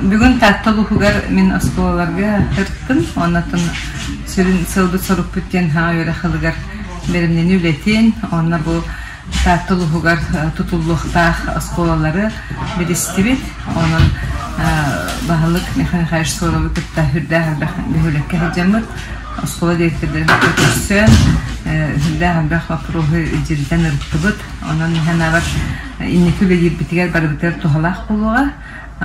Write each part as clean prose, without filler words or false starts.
Бүгүн Таатта улууһугар мин оскуолаларга сырыттым. Оннотон сүрүн сыалбыт-сорукпут диэн саҥа үөрэх ылыгар бэлэмнэнии үлэтин, уонна бу Таатта улууһугар тутуллуохтаах оскуолалары билистибит. Онон баһылык Михаил Михайлович Суоровы кытта сүрдээх элбэх бөһүөлэккэ сылдьаммыт, оскуола дириэктэрдэрин кытта көрсөн, сүрдээх элбэх боппуруоһу илдьиритэн ырыттыбыт. Онон мин санаабар, инники үлэлиирбитигэр барыбытыгар туһалаах буолуоҕа.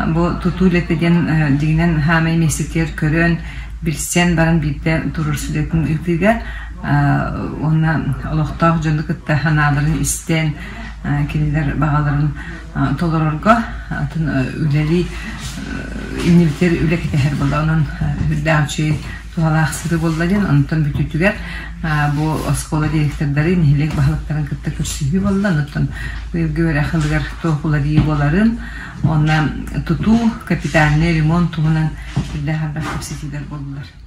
Бу тутуу үлэтэ диэн дьиҥинэн хаамай миэстэтигэр көрөн, билсэн баран биирдэ турар сүлэтин ыытыыга уонна олохтоох дьону кытта санааларын истэн, кинилэр баҕаларын толорорго атын үлэлии иннибитигэр үлэ кэтэһэр буолла. Онон үрдээх үчүгэй туһалаах сырыы буолла диэн, онтон бүтүүтүгэр бу оскуола директордарын, нэһилиэк баһылыктарын кытта көрсүһүү буолла. Онтон быйылгы үөрэх ылыгар туох уларыйыы буоларын, уонна тутуу, капитальный ремонт туһунан үрдээх элбэх кэпсэтиилэр буоллулар.